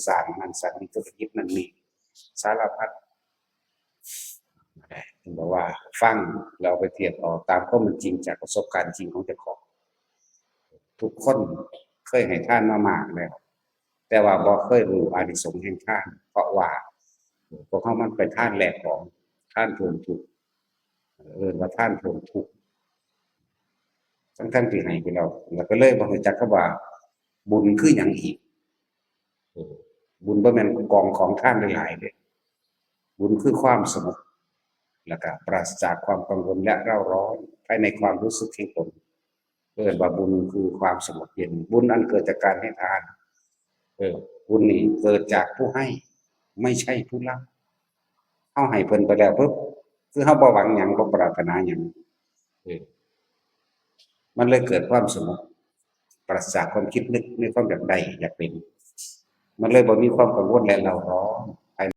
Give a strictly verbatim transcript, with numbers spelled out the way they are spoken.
สร้างนั่นสร้างนี่ ธุรกิจนั่นนี่ สารพัด เพิ่นบอกว่าฟังแล้วเอาไปเทียบเอาตามความเป็นจริงจากประสบการณ์จริงของเจ้าของ ทุกคนเคยให้ทานมามากแล้ว แต่ว่าบ่เคยรู้อานิสงส์แห่งทาน เพราะว่าพวกเฮามันไปทานแลกของ ทานเพิ่มทุกข์ เอิ้นว่าทานเพิ่มทุกข์ ทั้งๆที่ให้ไปแล้ว แล้วก็เลยบ่รู้จักคำว่าบุญคือหยังอีก เออ บุญบ่แม่นกองของทานหลายๆเด้ บุญคือความสงบ แล้วก็ปราศจากความกังวลและเร่าร้อนภายในความรู้สึกแห่งตน เอิ้นว่าบุญคือความสงบเย็น บุญอันเกิดจากการให้ทาน เออ บุญนี่เกิดจากผู้ให้ ไม่ใช่ผู้รับ เฮาให้เพิ่นไปแล้วปุ๊บ คือเฮาบ่หวังหยัง บ่ปรารถนาหยัง เออ มันเลยเกิดความสงบ ปราศจากความคิดนึกในความอยากได้อยากเป็น มันเลยบ่มีความกังวลและเร่าร้อน